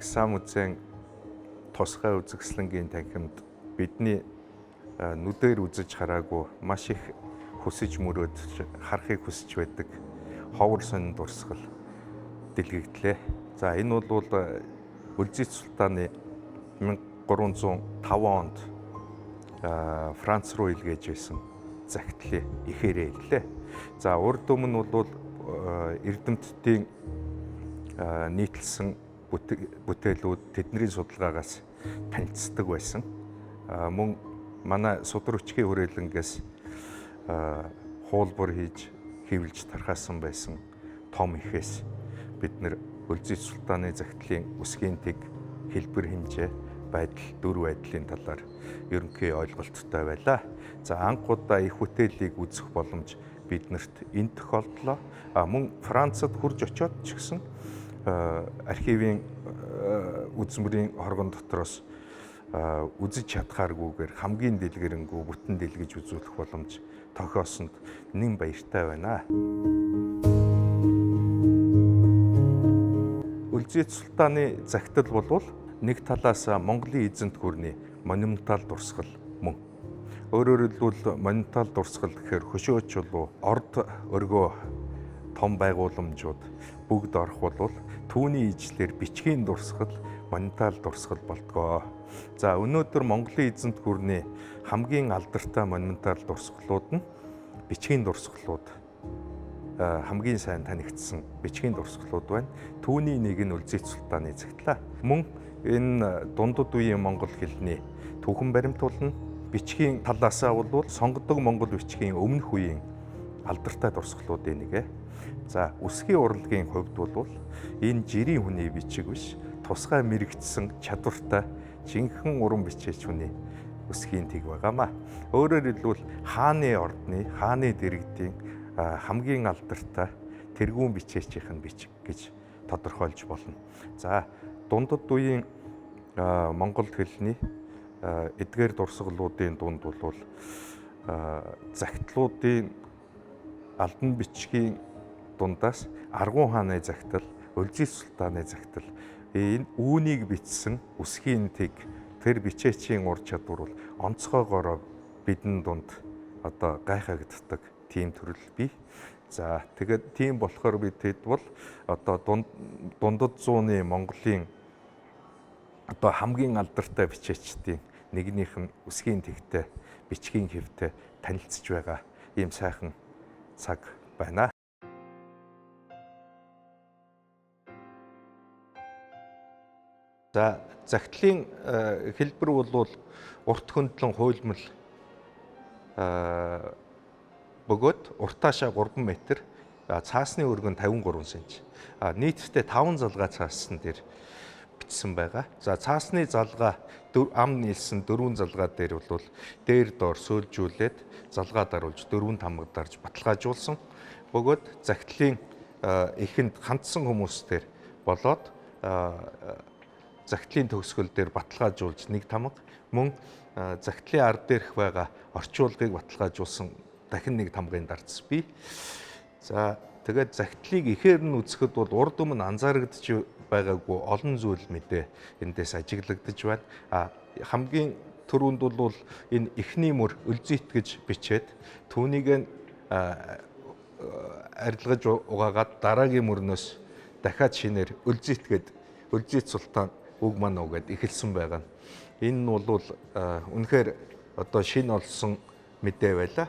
Чингис хаан тусгай үзэсгэлэнгийн танхимд бидний нүдээр үзэж хараагүй маш их хүсэж мөрөөдөж харахыг хүсэж байдаг ховор сонин дурсгал дэлгэгдлээ. За, энэ бол Өлзий султааны 1305 онд Франц руу илгээж байсан захидлын ихээрээ ирлээ. За, урд өмнө бол эрдэмтдийн нийтэлсэн бүтээлүүд, тэдний судалгаагаас танилцдаг байсан. Мөн манай судар өчгийн хүрээлэнгээс хуулбар хийж хэвлэж тархаасан байсан том ихээс бид нэр Өлзий султааны захидлын үсгийн тэг, хэлбэр, хэмжээ, байдал, дүр байдлын талаар ерөнхий ойлголттой байлаа. За, анх удаа их бүтээлийг үзэх боломж биднэрт энэ тохиолдлоо. А мөн Францад хурж очиод ч гэсэн архивын үзмэрийн хоргон дотроос үзэж чадхааргүйгээр хамгийн дэлгэрэнгүй бүтэн дэлгэж үзүүлэх боломж тохиосонд нэн баяртай байна. Өлзий султааны захидал болвол нэг талаас Монголын эзэнт гүрний монументал дурсгал мөн. Өөрөөр хэлбэл, монументал дурсгал гэхээр хөшөө чулуу, орд өргөө, том байгууламжууд бүгд орох болвол түүний ижлэр бичгийн дурсгал монументал дурсгал болдгоо. За, өнөөдөр Монголын эзэнт гүрний хамгийн алдартай монументал дурсгалууд нь бичгийн дурсгалууд, хамгийн сайн танигдсан бичгийн дурсгалууд байна. Түүний нэг нь Өлзий султааны захидлаа. Мөн энэ дундад үеийн монгол хэлний түүхэн баримт болно. Бичгийн талаасаа бол сонгодог монгол бичгийн өмнөх үеийн алдартай дурсгалуудын нэг. За, үсгийн урлагийн хувьд бол энэ жирийн хүний бичиг биш, тусгай мэрэгдсэн чадвартай жинхэнэ уран бичээч хүний үсгийн тэг байгаамаа. Өөрөөр хэлбэл, хааны ордны, хааны дэргэдийн хамгийн алдартай тэргүүн бичээчийнх нь бичиг гэж тодорхойлж болно. За, дундад үеийн монгол хэлний эдгээр дурсгалуудын дунд бол захидлуудын, албан бичгийн дундаас Аргун хааны захидал, Өлзий султааны захидал, энэ үүнийг бичсэн үсгийн тэг, тэр бичээчийн ур чадвар бол онцгойгоороо бидэн дунд одоо гайхагддаг тийм төрөл бий. За, тэгээд тийм болохоор бид хэд бол одоо дундад зууны Монголын одоо хамгийн алдартай бичээчдийн нэгнийх нь үсгийн тэгтэй, бичгийн хэвтэй танилцж байгаа ийм сайхан цаг байна. За, захидлын хэлбэр бол урт хөндлөн хуйлмал бөгөөд уртаашаа 3 м, цаасны өргөн 53 см. Нийтдээ 5 залгаа цаассан дээр бичсэн байгаа. За, цаасны залгаа ам нийлсэн 4 залгаа дээр бол дээр доор сөөлжүүлээд залгаа даруулж 4 тамга дарж баталгаажуулсан. Бөгөөд захидлын эхэнд хандсан хүмүүс дээр болоод захидлын төгсгөл дээр баталгаажуулж нэг тамга, мөн захидлын ар дээрх байгаа орчуулгыг баталгаажуулсан дахин нэг тамгын дарц бий. За, тэгээд захидлыг ихээр нь үзэхэд бол урд өмнө анзаарагдж байгаагүй олон зүйл мэдээ эндээс ажиглагдаж байна. А хамгийн түрүүнд бол энэ эхний мөр Өлзийт гэж бичээд түүнийг арилгаж угаагаад дараагийн мөрнөөс дахиад шинээр Өлзийт гээд, Өлзийт султан үг маань уу гэд эхэлсэн байгаа. Энэ нь бол үнэхээр одоо шинэ олсон мэдээ байлаа.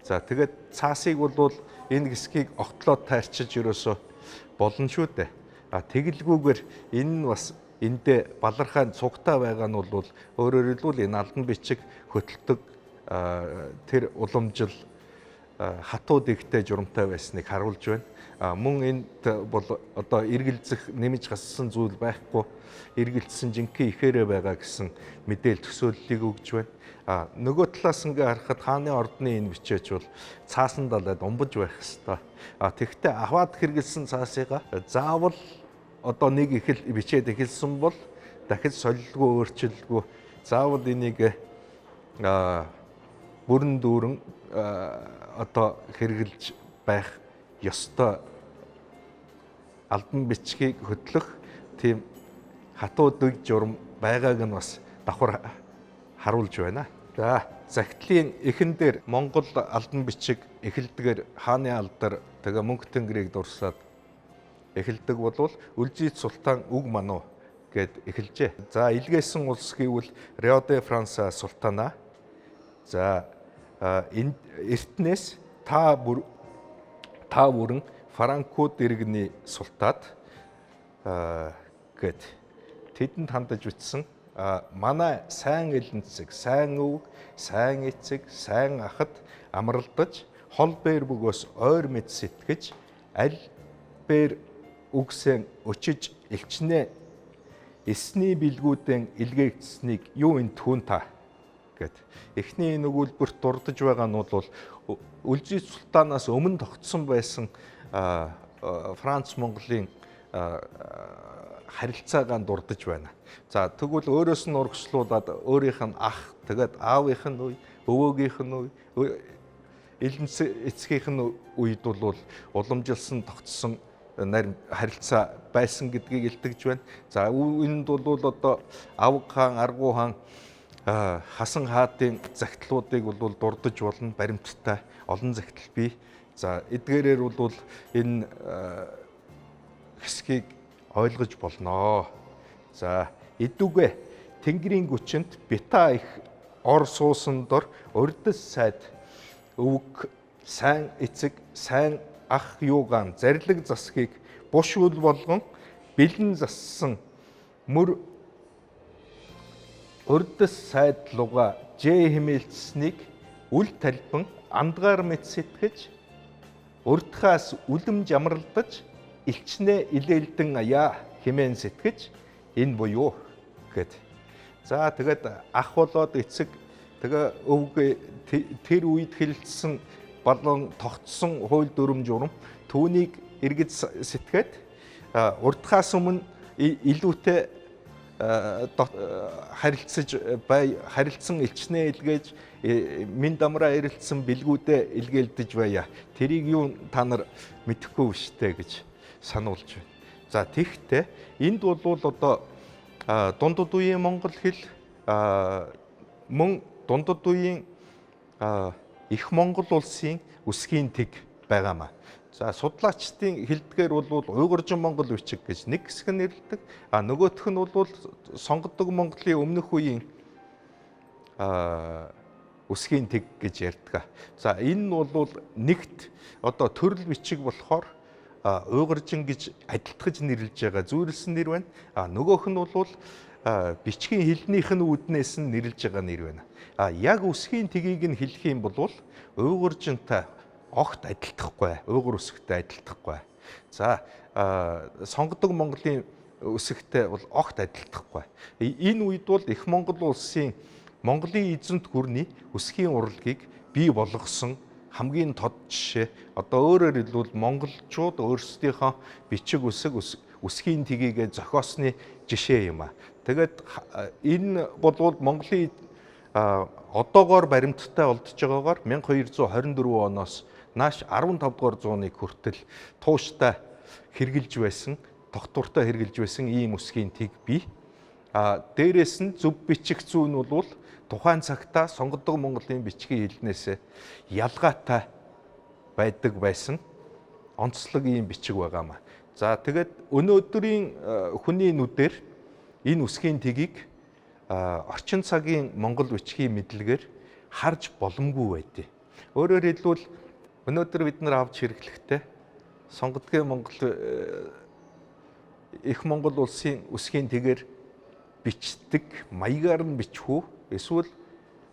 За, тэгээд цаасыг бол энэ хэсгийг огтлоод тайрчиж ерөөсөө болно шүү дээ. А тэгэлгүйгээр энэ нь бас эндээ балархай цугтаа байгаа нь бол өөрөөр хэлбэл энэ албан бичиг хөтэлдэг тэр уламжил хатуу дэгтэй журамтай байсныг харуулж байна. Мөн энд бол одоо эргэлзэх, нэмж гассан зүйл байхгүй, эргэлзсэн жинхэнэ ихээрээ байгаа гэсэн мэдээл төсөөллийг өгж байна. А нөгөө талаас ингээ харахад хааны ордны энэ бичээч бол цаасан далайд умбаж байх хэвээр. А тэгвэл аваад хэрэгэлсэн цаасыгаа заавал одоо нэг ихэл бичээд эхэлсэн бол дахиж солилгүй, өөрчилгүй, заавал энийг бүрэн дүүрэн одоо хэрэгжилж байх ёстой албан бичгийг хөтлөх тийм хатуу дэг журам байгааг нь бас давхар харуулж байна. За, захидлын эхэн дээр Монгол албан бичиг эхэлдгээр хааны алдар тэгээ мөнх тэнгэрийг дурсаад эхэлдэг болвол Үлзий султан үг мануу гэд эхэлжээ. За, илгээсэн улс гэвэл Рио де Франса султана. За, энэ эртнээс та бүрэн Франкууд иргэний султаад гэд тэдэнд хандаж бичсэн. Манай сайн элэнцэг, сайн өвөг, сайн эцэг, сайн ахад амралдаж, хол бээр бөгөөс ойр мэд сэтгэж, аль бээр үгсэн өчиж элчнээ эсний бэлгүүдэн илгээгдсэнийг юу энэ түн та гэд. Эхний энэ өгүүлбэрт дурдж байгаа нь бол Үлзий султанаас өмнө тогтсон байсан Франц Монголын харилцаагаа дурдж байна. За, тэгвэл өөрөөс нь урагшлуулад өөрийнх нь ах, тэгээд аавынх нь үе, өвөөгийнх нь үе, эцгийнх нь үед бол уламжилсан тогтсон нарийн харилцаа байсан гэдгийг илтгэж байна. За, үүнд бол одоо Авг хаан, Аргу хаан, Хасан хаадын захидлуудыг бол дурдж болно, баримттай олон захидал бий. За, эдгээрээр бол энэ хэсгийг ойлгож болноо. За, эдүгэ Тэнгэрийн гүчинд бита их ор суусан дор урдс сайд өвөг сайн эцэг сайн ах юугаан зарлиг засгийг буш үл болгон бэлэн зассан мөр урдс сайд луга жээ хэмээлцсэнийг үл талбан андгаар мэт сэтгэж урдхаас үлэмж амралдаж элчнээ илээлдэн аяа хэмээн сэтгэж энэ буюу гэд. За, тэгээд ах болоод эцэг тэгээ өвөг тэр үед хэлэлцсэн болон тогтсон хууль дүрэм журам түүнийг эргэж сэтгээд урдхаас өмнө илүүтэй харилцаж бай, харилцсан элчнээ илгээж минь дамраа эрэлтсэн бэлгүүдээ илгээлдэж байя. Тэрийг юу та нар мэдэхгүй штэ гэж сануулж байна. За, тэгтээ энд бол одоо дундад үеийн монгол хэл мөн дундад үеийн их Монгол улсын үсгийн тэг байгаамаа. За, судлаачдын хэлдгээр бол уйгуржин монгол бичиг гэж нэг хэсэг нь нэрлэдэг. А нөгөөх нь бол сонгодог Монголын өмнөх үеийн үсгийн тэг гэж ярьдаг. За, энэ нь бол нэгт одоо төрөл бичиг болохоор уйгуржин гэж адилтгаж нэрлэж байгаа зүйрлсэн нэр байна. А нөгөөх нь бол бичгийн хэлнийх нь үүднээс нь нэрлэж байгаа нэр байна. А яг үсгийн тэгийг нь хэлэх юм бол уйгуржинтай огт адилтахгүй, уйгур үсгтэй адилтахгүй. За, сонгодог Монголын үсгтэй бол огт адилтахгүй. Энэ үед бол их Монгол улсын Монголын эзэнт гүрний үсгийн урлагийг бий болгосон хамгийн тод жишээ. Одоо өөрөөр хэлбэл монголчууд өөрсдийнхөө бичиг үсэг үсгийн тгийгээ зохиосны жишээ юм а. Тэгээд энэ бол Монголын одоогоор баримттай олдож байгаагаар 1224 оноос нааш 15 дугаар зууныг хүртэл тууштай хэрглэж байсан, тогтвортой хэрглэж байсан ийм үсгийн тэг бий. А дээрээс нь зөв бичих зүүн бол тухайн цагта сонгодог Монголын бичгийн хэлнээс ялгаатай байдаг байсан онцлог ийм бичиг байгаамаа. За, тэгээд өнөөдрийн хүний нүдээр энэ үсгийн тэгийг орчин цагийн монгол бичгийн мэдлэгээр харж боломгүй байдیں۔ Өөрөөр хэлбэл өнөөдөр бид нар авч хэрэглэхдээ сонгодгийн Монгол их Монгол улсын үсгийн тэгээр бичдэг маягаар нь бичих үү эсвэл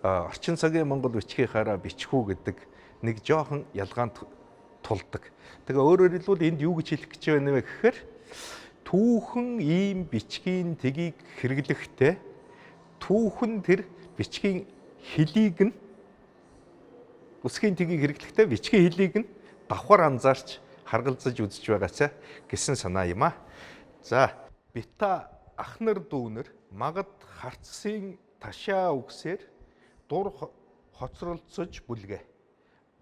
орчин цагийн монгол бичгийнхаараа бичих үү гэдэг нэг жоохон ялгаанд тулдаг. Тэгээ өөрөөр хэлбэл энд юу гэж хэлэх гэж байна вэ гэхээр түүхэн ийм бичгийн тэгийг хэрэглэхдээ түүхэн тэр бичгийн хэлийг нь үсгийн тэгийг хэрэглэхдээ бичгийн хэлийг нь давхар анзаарч харгалзаж үзэж байгаасай гэсэн санаа юм а. За, бита ахнар дүүнер магад харцсын ташаа үгсээр дур хоцролцож бүлгэ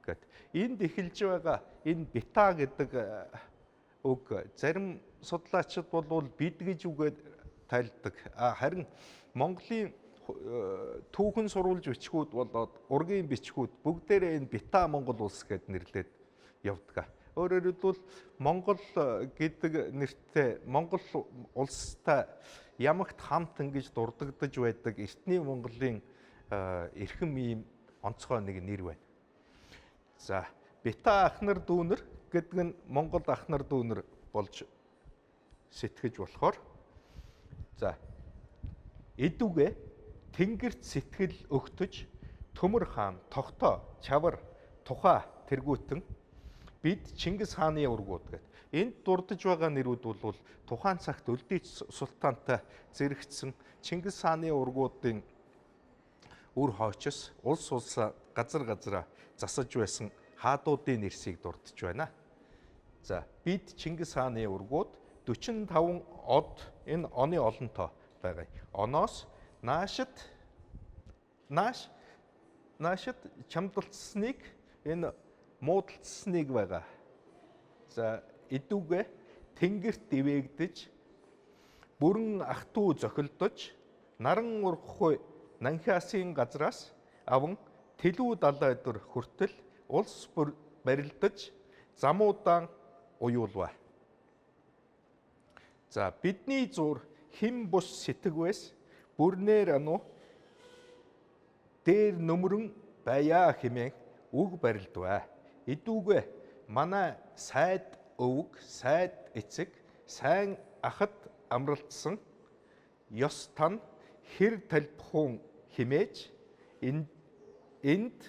гэд. Энд эхэлж байгаа энэ бита гэдэг үг зарим судлаачид бол бид гэж үгээд тайлдаг. Харин Монголын түүхэн сурвалж бичгүүд болоод ургийн бичгүүд бүгдээрээ энэ Бита Монгол улс гэд нэрлээд явдаг. Өөрөөр хэлбэл, Монгол гэдэг нэртэй Монгол улстай ямагт хамт ингэж дурддагдаж байдаг эртний Монголын эрхэм ийм онцгой нэг нэр байна. За, Бита ах нар дүүнер гэдэг нь Монгол ах нар дүүнер болж сэтгэж болохоор, за, эдүгэ тэнгэрт сэтгэл өгтөж Төмөр хаан, Тогтоо, Чавар, Тухаа тэргүүтэн бид Чингис хааны ургууд гэд. Энд дурдж байгаа нэрүүд бол тухайн цагт Өлдийч султантай зэрэгцсэн Чингис хааны ургуудын үр хойчс улс улсаа газар газараа засаж байсан хаадуудын нэрсийг дурдж байна. За, бид Чингис хааны ургууд 45 од, энэ оны олонтоо байгаа. Оноос наашид нааш наашид чамдалцсныг, энэ муудалцсныг байгаа. За, эдүгэ тэнгэрт ивээгдэж бүрэн ах トゥ зохилдож наран ургахгүй Нанхиасын газраас аван Тэлүү далай өдөр хүртэл улс бүр барилдаж замуудаан уюулва. За, бидний зур хэн бус сэтгвэс бүрнээр ану дээр нөмрөн байя хэмээн үг барилдваа. Эдүүгэ манай сайд өвөг, сайд эцэг, сайн ахад амралтсан ёс тан хэр талбихуун химээж энд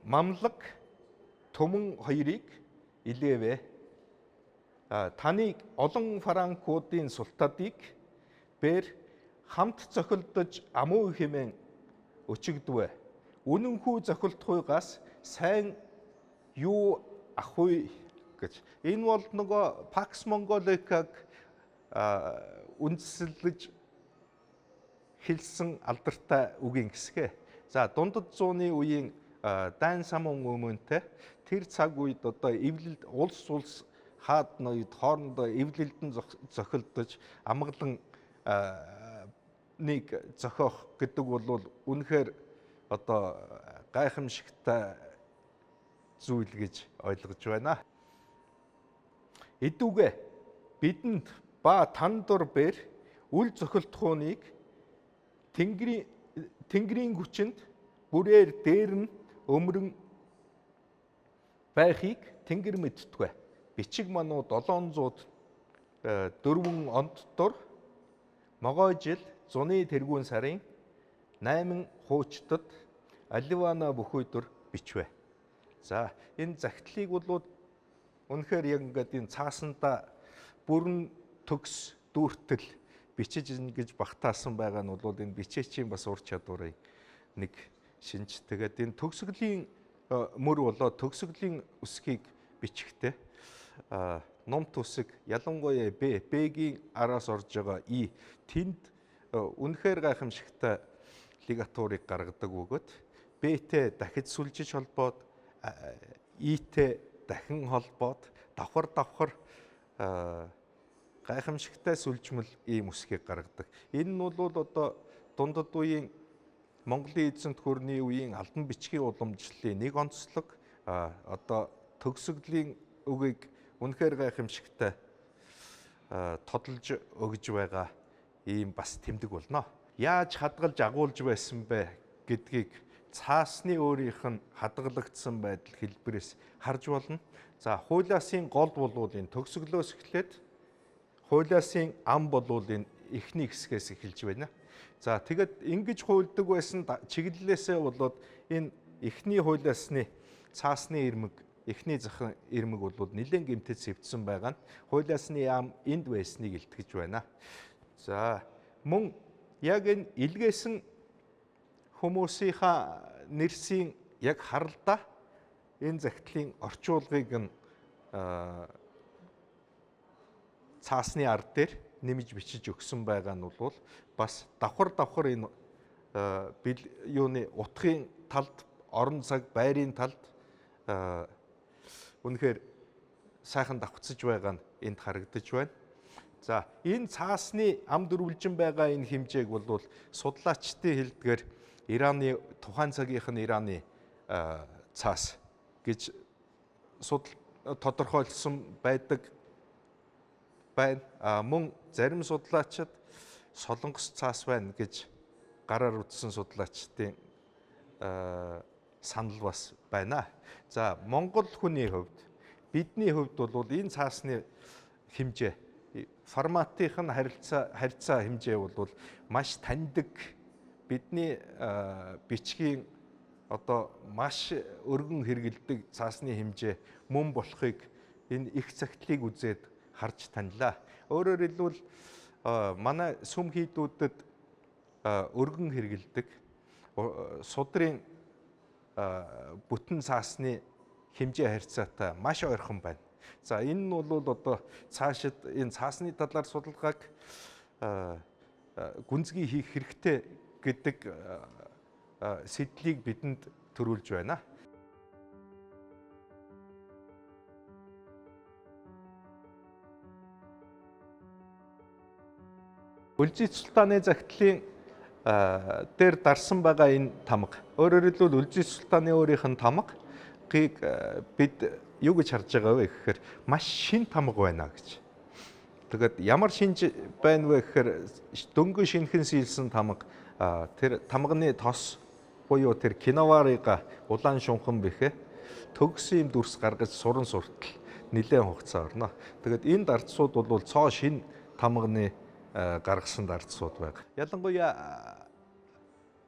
мамлаг Түмэн хоёрыг илгээвэ. Таныг олон франкуудын султадыг бэр хамт зохилдож амуу хэмээн өчигдвэ. Үнэнхүү зохилдохуйгаас сайн юу ах вэ гэж. Энэ бол нөгөө Pax Mongolica-г үндэслэж хэлсэн алдартай үгийн хэсэг. За, дундад зууны үеийн дайн самун өмнөтэй тэр цаг үед одоо эвлэлд улс улс хаад ноёд хоорондоо эвлэлдэн зохилдож амгалан нэг зохиох гэдэг бол үнэхээр одоо гайхамшигтай зүйл гэж ойлгож байна. Эдүгэ бидэнд ба тан дур бэр үл зохилдохууныг тэнгэрийн хүчинд бүрээр дээр нь өмрөн байхыг тэнгэр мэдтгүй. Бичиг мануу 704 онд дур могой жил зуны тэргүүн сарын 8 хуучдад Аливана бүхүйдөр бичвэ. За, энэ захидлыг бол үнэхээр яг ингээд энэ цаасандаа бүрэн төгс дүүртэл бичиж ингэж багтаасан байгаа нь бол энэ бичээчийн бас ур чадварын нэг шинж. Тэгээд энэ төгсгөлийн мөр болоо төгсгөлийн үсгийг бичихтэй ном төсөг, ялангуяа Б, Б-гийн араас орж байгаа И тэнд үнэхээр гайхамшигтай лигатурыг гаргадаг бөгөөд Б-тэй дахиж сүлжиж холбоод, И-тэй дахин холбоод давхар давхар гайхамшигтай сүлжмэл ийм үсгийг гаргадаг. Энэ нь бол одоо дундад үеийн Монголын эзэнт гүрний үеийн албан бичгийн уламжлалын нэг онцлог, одоо төгсгөлийн үгийг үнэхээр гайхамшигтай тодолж өгж байгаа ийм бас тэмдэг болно. Яаж хадгалж агуулж байсан бэ гэдгийг цаасны өөрийнх нь хадгалагдсан байдал хэлбэрээс харж болно. За, хуулиасын гол болвол энэ төгсгөлөөс эхлээд, хуулиасын ам болвол энэ эхний хэсгээс эхэлж байна. За, тэгэд ингэж хуульдаг байсан чиглэлээсээ болоод энэ эхний хуулиасны цаасны ирмэг, эхний захын ирмэг бол нэлээд гэмтэд сэвтсэн байгаа нь хуулиасны яам энд байсныг илтгэж байна. За, мөн яг энэ илгээсэн хүмүүсийнхаа нэрсийн яг харалдаа энэ захидлын орчуулгыг нь цаасны ар дээр нэмж бичиж өгсөн байгаа нь бол бас давхар давхар энэ юуны утгын талд, орон цаг байрын талд үнэхээр сайхан давхцаж байгаа нь энд харагдаж байна. За, энэ цаасны ам дөрвөлжин байгаа энэ хэмжээг бол судлаачдын хэлдгээр Ираны тухайн цагийнх нь Ираны цаас гэж судал тодорхойлсон байдаг байна. Мөн зарим судлаачид Солонгос цаас байна гэж гараар үтсэн судлаачдын санал бас байна. За, Монгол хүний хувьд, бидний хувьд бол энэ цаасны хэмжээ, форматынх нь харилцаа хэмжээ бол маш таньдаг, бидний бичгийн одоо маш өргөн хэрэгэлдэг цаасны хэмжээ мөн болохыг энэ их цагтлыг үзээд харж таньлаа. Өөрөөр хэлбэл, манай сүм хийдүүдэд өргөн хэрэгэлдэг судрын бүтэн цаасны хэмжээ харьцаатай маш ойрхон байна. За, энэ нь бол одоо цаашид энэ цаасны талаар судалгааг гүнзгий хийх хэрэгтэй гэдэг сэдлийг бидэнд төрүүлж байна. Өлзий султааны загтлын дээр дарсан байгаа энэ тамга. Өөрөөр хэлбэл, Өлзий султааны өөрийнх нь тамгаыг бид юу гэж харж байгаа вэ гэхээр маш шин тамга байна гэж. Тэгээд ямар шинж байна вэ гэхээр дөнгөн шинхэн сийлсэн тамга, тэр тамганы тос буюу тэр киноварыга улаан шунхан бэхэ төгс юм дүрс гаргаж суран суртал нэлээд хугацаа орно. Тэгээд энэ дардсууд бол цоо шин тамганы гаргасан дардсууд байна. Ялангуяа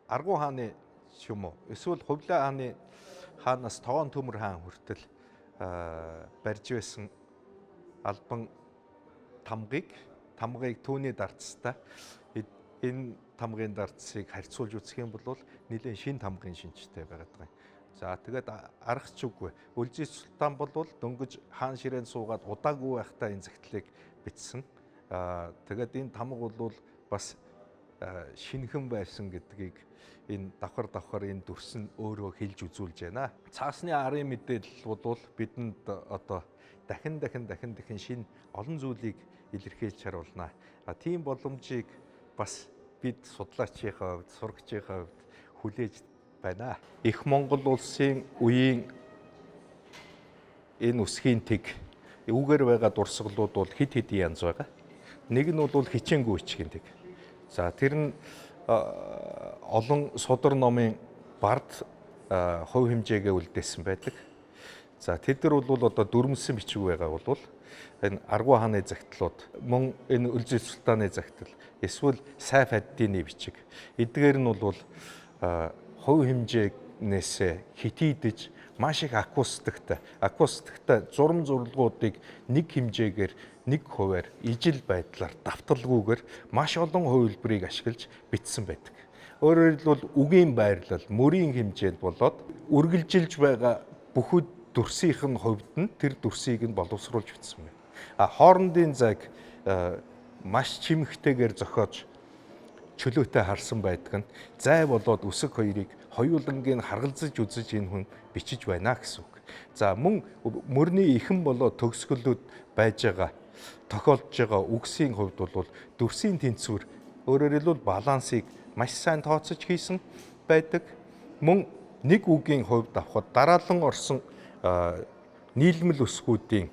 Аргун хааны ч юм уу эсвэл Хувлаа хааны хаанаас Тогоон Төмөр хаан хүртэл барьж байсан албан тамгыг түүний дардстай энэ тамгын дардсыг харьцуулж үзэх юм бол нэлээд шин тамгын шинжтэй байгаад байгаа юм. За, тэгээд арга ч үгүй. Өлзий султан бол дөнгөж хаан ширээнд суугаад удаагүй байхдаа энэ загтлыг бичсэн. Тэгээд энэ тамга бол бас шинхэн байсан гэдгийг энэ давхар давхар энэ дүрс нь өөрөө хэлж үзүүлж байна. Цаасны арын мэдээлэл бол бидэнд одоо дахин дахин дахин дахин шинэ олон зүйлийг илэрхийлж харуулна. Тийм боломжийг бас бид судлаачийнхаа хувьд, сурагчийнхаа хувьд хүлээж байна. Их Монгол улсын үеийн энэ үсгийн тэг үүгээр байгаа дурсгалууд бол хэд хэдэн янз байгаа. Нэг нь бол хичээнгүй бичгийн тэг. За, тэр нь олон судар номын бард хувь хэмжээгээ үлдээсэн байдаг. За, тэд нар бол одоо дүрмэлсэн бичиг байгаа бол энэ Аргу хааны загтлууд, мөн энэ Өлзий султааны загтал, эсвэл Сайф ад-дины бичиг. Эдгээр нь бол хувь хэмжээнээсээ хитийдэж маш их акустиктай зурам зурлагуудыг нэг хэмжээгээр нэг хувиар ижил байдлаар давталгүйгээр маш олон хувилбарыг ашиглаж бичсэн байдаг. Өөрөөр хэлбэл, үгийн байрлал, мөрийн хэмжээнд болоод үргэлжилж байгаа бүхэл дүрсийнх нь хувьд нь тэр дүрсийг нь боловсруулж бичсэн байна. А хоорондын зайг маш чимэгтэйгээр зохиож чөлөөтэй харсан байдаг нь зай болоод үсэг хоёрыг хоёулангийг харгалзаж үзэж энэ хүн бичиж байна гэсэн үг. За, мөн мөрний ихэн болоод төгсгөлүүд байж байгаа тохиолдож байгаа үгсийн хувьд бол дүрсийн тэнцвэр, өөрөөр хэлбэл балансыг маш сайн тооцож хийсэн байдаг. Мөн нэг үгийн хувьд авахад дараалан орсон нийлмэл өсгүүдийн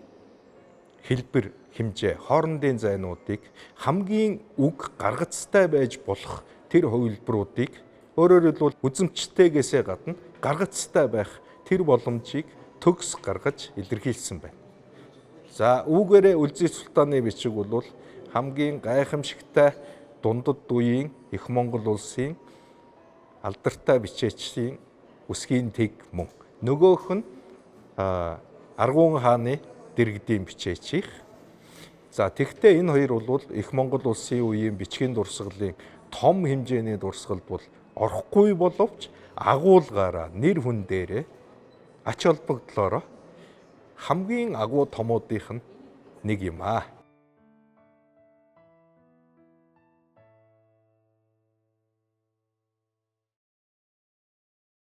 хэлбэр хэмжээ, хоорондын зайнуудыг хамгийн үг гаргацтай байж болох тэр хувилбаруудыг, өөрөөр хэлбэл үзэмжтэйгээсээ гадна гаргацтай байх тэр боломжийг төгс гаргаж илэрхийлсэн байна. За, үүгээрээ Өлзий султааны бичиг бол хамгийн гайхамшигтай дундад үеийн их Монгол улсын алдартай бичээчдийн үсгийн тэг мөн. Нөгөөх нь Аргун хааны дэргэдийн бичээчих. За, тэгвэл энэ хоёр бол их Монгол улсын үеийн бичгийн дурсгалын том хэмжээний дурсгалд бол орохгүй боловч агуулгаараа нэр хүн дээрээ ач холбогдлоороо хамгийн агуу томуудынх нь нэг юм аа.